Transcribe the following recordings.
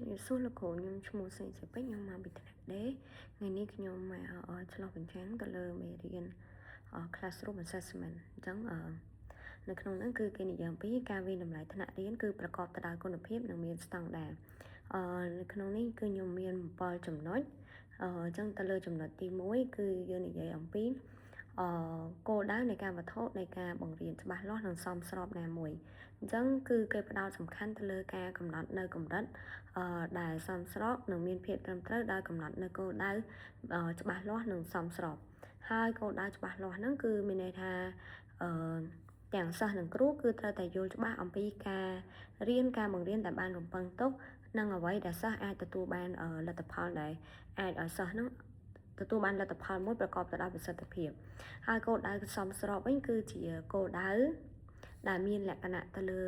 ជំរាបសួរលោកគ្រូខ្ញុំឈ្មោះសេងសេពេជ្រខ្ញុំមកពីថ្នាក់ D ថ្ងៃនេះខ្ញុំមកឆ្លុះបញ្ចាំងទៅលើមេរៀន classroom assessment អញ្ចឹងនៅក្នុងហ្នឹងគឺគេនិយាយអំពីការវាយតម្លៃថ្នាក់រៀនគឺប្រកបទៅដោយគុណភាពនិងមានស្តង់ដារនៅក្នុងនេះគឺខ្ញុំមាន7ចំណុចអញ្ចឹងទៅលើចំណុចទី1គឺយើងនិយាយអំពីអឺគោលដៅនៃការវត្ថុនៃការបង្រៀនច្បាស់លាស់និងសមស្របណាមួយអញ្ចឹងគឺគេផ្ដោតសំខាន់ទៅលើការកំណត់នៅកម្រិតអឺដែលសមស្របនិងមានភាពត្រឹមត្រូវដោយកំណត់នៅគោលដៅច្បាស់លាស់និងសមស្របហើយគោលដៅច្បាស់លាស់ហ្នឹងគឺមានន័យថាអឺទាំងសិស្សនិងគ្រូគឺត្រូវតែយល់ច្បាស់អំពីការរៀនការបង្រៀនដែលបានរំពឹងទុកនិងអ្វីដែលសិស្សអាចទទួលបានលទ្ធផលដែលអាចឲ្យសិស្សហ្នឹងទទួលបានលទ្ធផលមួយប្រកបទៅដោយប្រសិទ្ធភាពហើយគោលដៅសមស្របវិញគឺជាគោលដៅដែលមានលក្ខណៈទៅលើ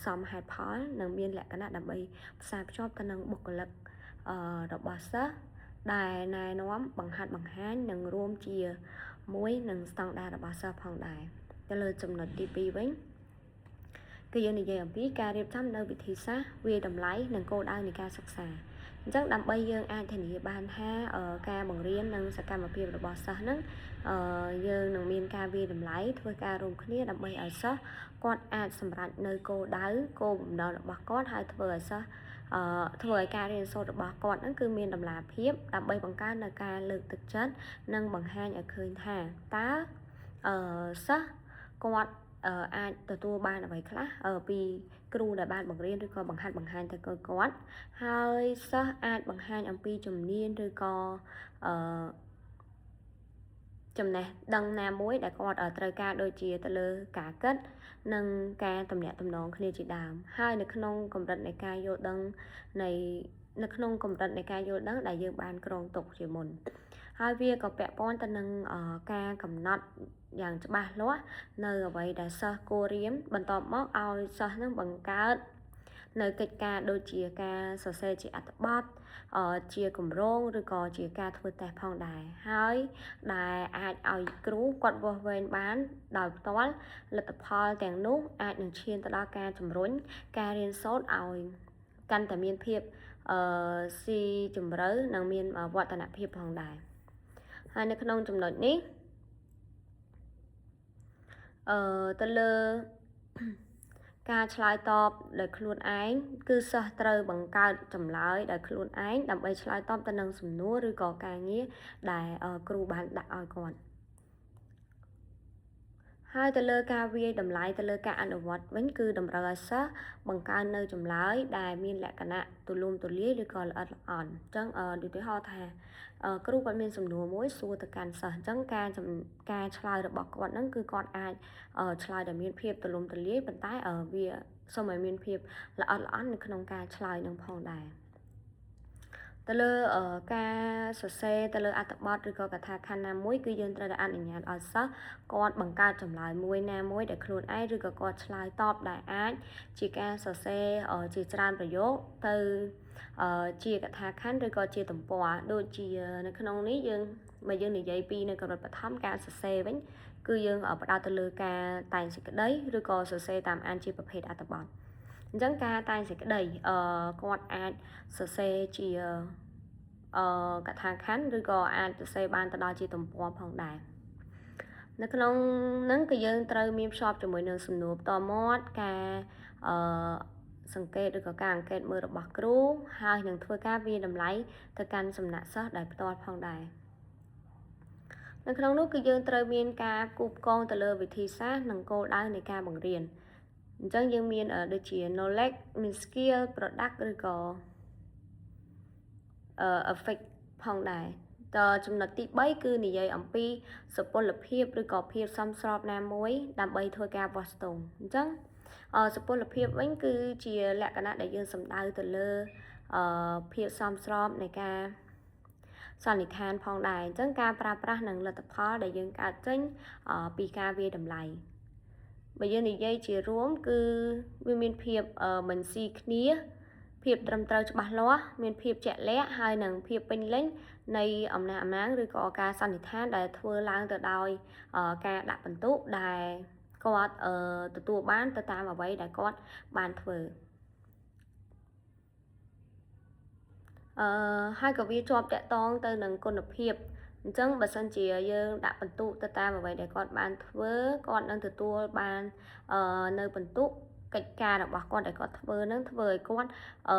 សមហេតុផលនិងមានលក្ខណៈដើម្បីផ្សារភ្ជាប់ទៅនឹងបុគ្គលិករបស់សិស្សដែលណែនាំបង្ហាត់បង្ហាញនិងរួមជាមួយនឹងស្តង់ដាររបស់សិស្សផងដែរទៅលើចំណុចទី2វិញគឺយើងនិយាយអំពីការរៀបចំនៅវិធីសាស្ត្រវាយតម្លៃនិងគោលដៅនៃការសិក្សាអញ្ចឹងដើម្បីយើងអាចធានាបានថាការបង្រៀននិងសកម្មភាពរបស់សិស្សហ្នឹងយើងនឹងមានការវាយតម្លៃធ្វើការរួមគ្នាដើម្បីឲ្យសិស្សគាត់អាចសម្រេចនៅគោលដៅគោលបំណងរបស់គាត់ហើយធ្វើឲ្យសិស្សអឺធ្វើឲ្យការរៀនសូត្ររបស់គាត់ហ្នឹងគឺមានតម្លាភាពដើម្បីបង្កើននៅការលើកទឹកចិត្តនិងបង្ហាញឲ្យឃើញថាតើអឺសិស្សគាត់អាចទទួលបានអ្វីខ្លះពីគ្រូដែលបានបង្រៀនឬក៏បង្ហាត់បង្ហាញទៅគាត់ហើយសិស្សអាចបង្ហាញអំពីជំនាញឬក៏អឺចំណេះដឹងណាមួយដែលគាត់ត្រូវការដូចជាទៅលើការគិតនិងការទំនាក់ទំនងគ្នាជាដើមហើយនៅក្នុងកម្រិតនៃការយល់ដឹងនៃនៅក្នុងកម្រិតនៃការយល់ដឹងដែលយើងបានគ្រោងទុកជាមុនហើយវាក៏ពាក់ព័ន្ធទៅនឹងការកំណត់យ៉ាងច្បាស់លាស់នៅអ្វីដែលសិស្សគួររៀនបន្ទាប់មកឲ្យសិស្សនឹងបង្កើតនៅកិច្ចការដូចជាការសរសេរជាអត្ថបទជាគម្រោងឬក៏ជាការធ្វើតេស្តផងដែរហើយដែលអាចឲ្យគ្រូគាត់វាស់វែងបានដោយផ្ទាល់លទ្ធផលទាំងនោះអាចនឹងឈានទៅដល់ការជំរុញការរៀនសូត្រឲ្យកាន់តែមានភាពអឺស៊ីជម្រៅនិងមានវឌ្ឍនភាពផងដែរហើយនៅក្នុងចំណុចនេះទៅលើការឆ្លើយតបដោយខ្លួនឯងគឺសិស្សត្រូវបង្កើតចម្លើយដោយខ្លួនឯងដើម្បីឆ្លើយតបទៅនឹងសំណួរឬក៏ការងារដែលគ្រូបានដាក់ឲ្យគាត់ហើយទៅលើការវាយតម្លៃទៅលើការអនុវត្តវិញគឺតម្រូវឲ្យសិស្សបង្កើននៅចម្លើយដែលមានលក្ខណៈទូលំទូលាយឬក៏ល្អិតល្អន់អញ្ចឹងឧទាហរណ៍ថាគ្រូគាត់មានសំណួរមួយសួរទៅកាន់សិស្សអញ្ចឹងការការឆ្លើយរបស់គាត់ហ្នឹងគឺគាត់អាចឆ្លើយដែលមានភាពទូលំទូលាយប៉ុន្តែវាសូមឲ្យមានភាពល្អិតល្អន់នៅក្នុងការឆ្លើយនឹងផងដែរទៅលើការសរសេរទៅលើអត្ថបទឬក៏កថាខណ្ឌណាមួយគឺយើងត្រូវតែអនុញ្ញាតឲ្យសិស្សគាត់បង្កើតចម្លើយមួយណាមួយដែលខ្លួនឯងឬក៏គាត់ឆ្លើយតបដែលអាចជាការសរសេរជាច្រើនប្រយោគទៅជាកថាខណ្ឌឬក៏ជាទំព័រដូចជានៅក្នុងនេះយើងបើយើងនិយាយពីនៅកម្រិតបឋមការសរសេរវិញគឺយើងផ្ដោតទៅលើការតែងសេចក្តីឬក៏សរសេរតាមអានជាប្រភេទអត្ថបទអញ្ចឹងការតែងសេចក្តីគាត់អាចសរសេរជាកថាខណ្ឌឬក៏អាចសរសេរបានទៅដល់ជាទំព័រផងដែរនៅក្នុងហ្នឹងគឺយើងត្រូវមានភ្ជាប់ជាមួយនឹងសំណួរផ្ទាល់មាត់ការសង្កេតឬក៏ការអង្កេតមើលរបស់គ្រូហើយនឹងធ្វើការវាយតម្លៃទៅកាន់សំណាក់សិស្សដោយផ្ទាល់ផងដែរនៅក្នុងនោះគឺយើងត្រូវមានការគូផ្គងទៅលើវិធីសាស្ត្រនិងគោលដៅនៃការបង្រៀនអញ្ចឹងយើងមានដូចជា knowledge មាន skill product ឬក៏ effect ផងដែរតចំណុចទី3គឺនិយាយអំពីសុពលភាពឬក៏ភាពសមស្របណាមួយដើម្បីធ្វើការវាស់ស្ទង់អញ្ចឹងសុពលភាពវិញគឺជាលក្ខណៈដែលយើងសំដៅទៅលើភាពសមស្របនៃការសន្និដ្ឋានផងដែរអញ្ចឹងការប្រើប្រាស់និងលទ្ធផលដែលយើងកើតចេញពីការវាយតម្លៃបើយើងនិយាយជារួមគឺវាមានភាពមិនស៊ីគ្នាភាពត្រឹមត្រូវច្បាស់លាស់មានភាពជាក់លាក់ហើយនិងភាពពេញលេញនៃអំណះអំណាងឬក៏ការសន្និដ្ឋានដែលធ្វើឡើងទៅដោយការដាក់ពិន្ទុដែលគាត់ទទួលបានទៅតាមអ្វីដែលគាត់បានធ្វើ។ ហើយក៏វាជាប់តាក់ទងទៅនឹងគុណភាពអញ្ចឹងបើសិនជាយើងដាក់ពិន្ទុទៅតាមអ្វីដែលគាត់បានធ្វើគាត់នឹងទទួលបាននៅពិន្ទុកិច្ចការរបស់គាត់ដែលគាត់ធ្វើនឹងធ្វើឲ្យគាត់អឺ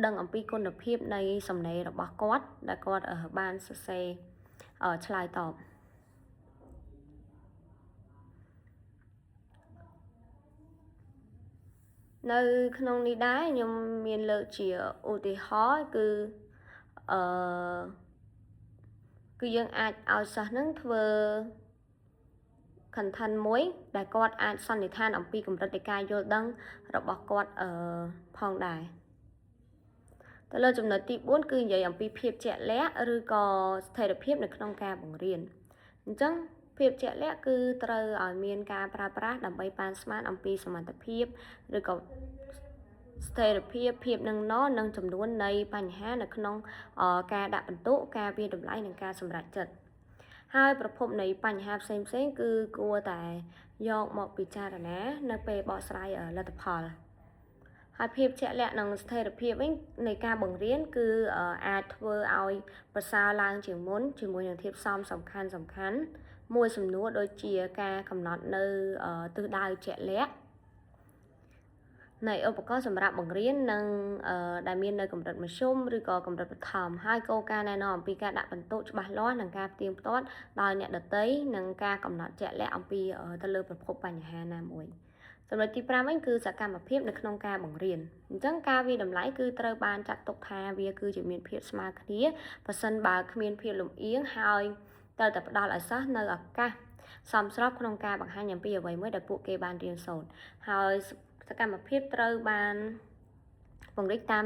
ដឹងអំពីគុណភាពនៃសំណេររបស់គាត់ដែលគាត់បានសរសេរឆ្លើយតបនៅក្នុងនេះដែរខ្ញុំមានលើកជាឧទាហរណ៍គឺអឺគឺយើងអាចឲ្យសិស្សនឹងធ្វើ content មួយដែលគាត់អាចសន្និដ្ឋានអំពីកម្រិតនៃការយល់ដឹងរបស់គាត់អឺផងដែរទៅលើចំណុចទី4គឺនិយាយអំពីភាពជាក់លាក់ឬក៏ស្ថិរភាពនៅក្នុងការបង្រៀនអញ្ចឹងភាពជាក់លាក់គឺត្រូវឲ្យមានការប្រើប្រាស់ដើម្បីប៉ាន់ស្មានអំពីសមត្ថភាពឬក៏ស្ថិរភាពភាពនឹងណនិងចំនួននៃបញ្ហានៅក្នុងការដាក់ពិន្ទុការវាយតម្លៃនិងការសម្រេចចិត្តហើយប្រភពនៃបញ្ហាផ្សេងផ្សេងគឺគួរតែយកមកពិចារណានៅពេលបកស្រាយលទ្ធផលហើយភាពជាក់លាក់និងស្ថិរភាពវិញនៃការបង្រៀនគឺអាចធ្វើឲ្យប្រសើរឡើងជាងមុនជាមួយនឹងធាតុផ្សំសំខាន់សំខាន់មួយសំណួរដូចជាការកំណត់នៅទិសដៅជាក់លាក់នៃឧបករណ៍សម្រាប់បង្រៀននិងដែលមាននៅកម្រិតមធ្យមឬក៏កម្រិតបឋមហើយគោលការណ៍ណែនាំអំពីការដាក់ពិន្ទុច្បាស់លាស់និងការផ្ទៀងផ្ទាត់ដោយអ្នកដទៃនិងការកំណត់ជាក់លាក់អំពីទៅលើប្រភពបញ្ហាណាមួយចំណុចទី5វិញគឺសកម្មភាពនៅក្នុងការបង្រៀនអញ្ចឹងការវាយតម្លៃគឺត្រូវបានចាត់ទុកថាវាគឺជាមានភាពស្មើគ្នាប្រសិនបើគ្មានភាពលំអៀងហើយត្រូវតែផ្ដល់ឲ្យសិស្សនៅឱកាសសមស្របក្នុងការបង្ហាញអំពីអ្វីមួយដែលពួកគេបានរៀនសូត្រហើយសកម្មភាពត្រូវបានពង្រីកតាម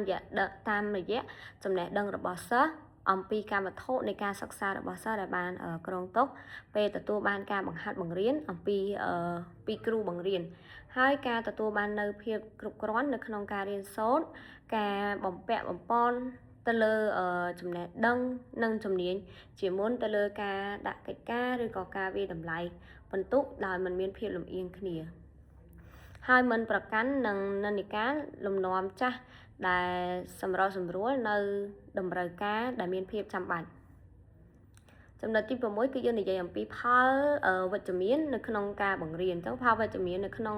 រយៈចំណេះដឹងរបស់សិស្សអំពីកម្មវត្ថុនៃការសិក្សារបស់សិស្សដែលបានគ្រោងទុកពេលទទួលបានការបង្ហាត់បង្រៀនអំពីពីគ្រូបង្រៀនហើយការទទួលបាននៅភាពគ្រប់គ្រាន់នៅក្នុងការរៀនសូត្រការបំពាក់បំប៉នទៅលើចំណេះដឹងនិងជំនាញជាមុនទៅលើការដាក់កិច្ចការឬក៏ការវាយតម្លៃពិន្ទុដោយមិនមានភាពលំអៀងគ្នាហើយមិនប្រកាន់នឹងនិន្នាការលំនាំចាស់ដែលសម្របសម្រួលនៅតម្រូវការដែលមានភាពចាំបាច់ចំណុចទី6គឺយើងនិយាយអំពីផលវិជ្ជមាននៅក្នុងការបង្រៀនអញ្ចឹងផលវិជ្ជមាននៅក្នុង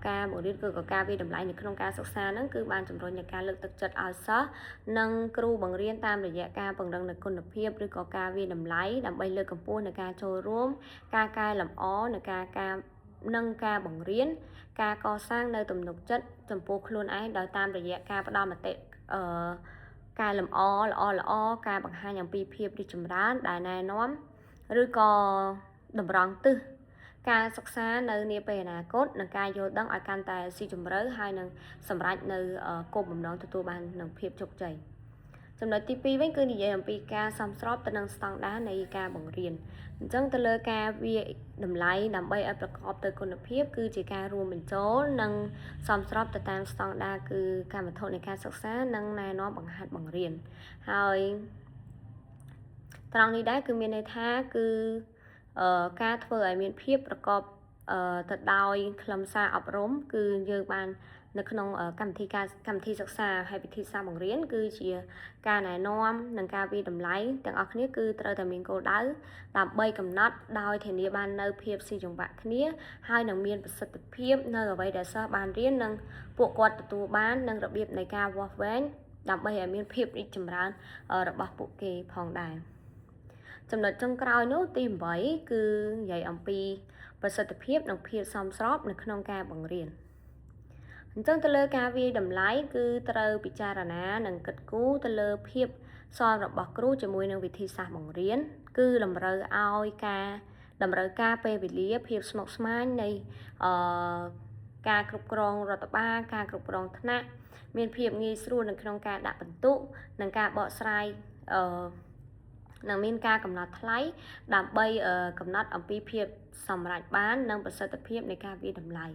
ការបង្រៀនគឺក៏ការវាយតម្លៃនៅក្នុងការសិក្សាហ្នឹងគឺបានជំរុញในការលើកទឹកចិត្តឲ្យសិស្សនិងគ្រូបង្រៀនតាមរយៈការពង្រឹងនូវគុណភាពឬក៏ការវាយតម្លៃដើម្បីលើកកម្ពស់នៅការចូលរួមការកែលម្អនៅការការនិងការបង្រៀនការកសាងនៅទំនុកចិត្តចំពោះខ្លួនឯងដោយតាមរយៈការផ្ដល់មតិកែលម្អល្អល្អការបង្ហាញអំពីភាពរីកចម្រើនដែលណែនាំឬក៏តម្រង់ទិសការសិក្សានៅនាពេលអនាគតនិងការយល់ដឹងឲ្យកាន់តែស៊ីជម្រៅហើយនឹងសម្រេចនៅគោលបំណងទទួលបាននឹងភាពជោគជ័យចំណុចទី2វិញគឺនិយាយអំពីការសមស្របទៅនឹងស្តង់ដារនៃការបង្រៀនអញ្ចឹងទៅលើការវាយតម្លៃដើម្បីឲ្យប្រកបទៅគុណភាពគឺជាការរួមបញ្ចូលនិងសមស្របទៅតាមស្តង់ដារគឺកម្មវត្ថុនៃការសិក្សានិងណែនាំបង្ហាត់បង្រៀនហើយត្រង់នេះដែរគឺមានន័យថាគឺការធ្វើឲ្យមានភាពប្រកបទៅដោយខ្លឹមសារអប់រំគឺយើងបាននៅក្នុងកម្មវិធីការកម្មវិធីសិក្សាហើយវិធីសាស្ត្របង្រៀនគឺជាការណែនាំនិងការវាយតម្លៃទាំងអស់គ្នាគឺត្រូវតែមានគោលដៅដើម្បីកំណត់ដោយធានាបាននៅភាពស៊ីចង្វាក់គ្នាហើយនឹងមានប្រសិទ្ធភាពនៅអ្វីដែលសិស្សបានរៀននិងពួកគាត់ទទួលបាននិងរបៀបនៃការវាស់វែងដើម្បីឲ្យមានភាពរីកចម្រើនរបស់ពួកគេផងដែរចំណុចចុងក្រោយនោះទី8គឺនិយាយអំពីប្រសិទ្ធភាពនិងភាពសមស្របនៅក្នុងការបង្រៀនអញ្ចឹងទៅលើការវាយតម្លៃគឺត្រូវពិចារណានិងគិតគូរទៅលើភាពសមរបស់គ្រូជាមួយនឹងវិធីសាស្ត្របង្រៀនគឺតម្រូវឲ្យការតម្រូវការពេលវេលាភាពស្មុគស្មាញនៃការគ្រប់គ្រងរដ្ឋបាលការគ្រប់គ្រងថ្នាក់មានភាពងាយស្រួលនៅក្នុងការដាក់ពិន្ទុនិងការបកស្រាយនឹងមានការកំណត់ថ្លៃដើម្បីកំណត់អំពីភាពសម្រេចបាននិងប្រសិទ្ធភាពនៃការវាយតម្លៃ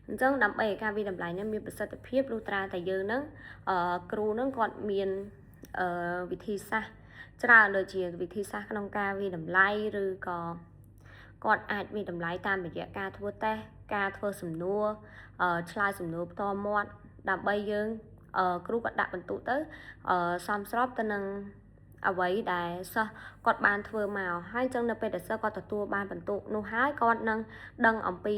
អញ្ចឹងដើម្បីឲ្យការវាយតម្លៃនេះមានប្រសិទ្ធភាពលុះត្រាតែយើងនឹងគ្រូនឹងគាត់មានវិធីសាស្ត្រច្រើនដូចជាវិធីសាស្ត្រក្នុងការវាយតម្លៃឬក៏គាត់អាចវាយតម្លៃតាមរយៈការធ្វើតេស្តការធ្វើសំណួរឆ្លើយសំណួរផ្ទាល់មាត់ដើម្បីយើង គ្រូគាត់ដាក់បន្ទុកទៅសមស្របទៅនឹងអ្វីដែលសិស្សគាត់បានធ្វើមកហើយអញ្ចឹងនៅពេលដែលសិស្សគាត់ទទួលបានបន្ទុកនោះហើយគាត់នឹងដឹងអំពី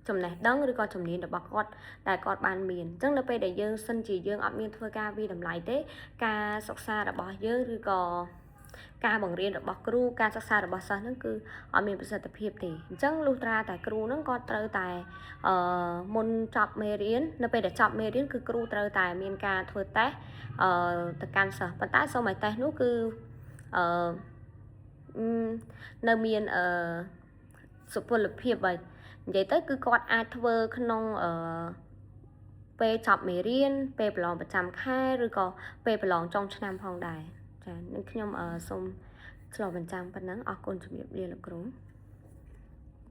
ចំណេះដឹងឬក៏ជំនាញរបស់គាត់ដែលគាត់បានមានអញ្ចឹងនៅពេលដែលយើងសិនជាយើងអត់មានធ្វើការវាយតម្លៃទេការសិក្សារបស់យើងឬក៏ការបង្រៀនរបស់គ្រូការសិក្សារបស់សិស្សហ្នឹងគឺអត់មានប្រសិទ្ធភាពទេអញ្ចឹងលុះត្រាតែគ្រូហ្នឹងគាត់ត្រូវតែមុនចប់មេរៀននៅពេលដែលចប់មេរៀនគឺគ្រូត្រូវតែមានការធ្វើតេស្តទៅកាន់សិស្សប៉ុន្តែសូមឲ្យតេស្តនោះគឺនៅមានសុពលភាពហើយនិយាយទៅគឺគាត់អាចធ្វើក្នុងពេលចប់មេរៀនពេលប្រឡងប្រចាំខែឬក៏ពេលប្រឡងចុងឆ្នាំផងដែរចានឹងខ្ញុំសូមឆ្លុះបញ្ចាំងប៉ុណ្ណឹងអរគុណជំរាបលាលោកគ្រូ។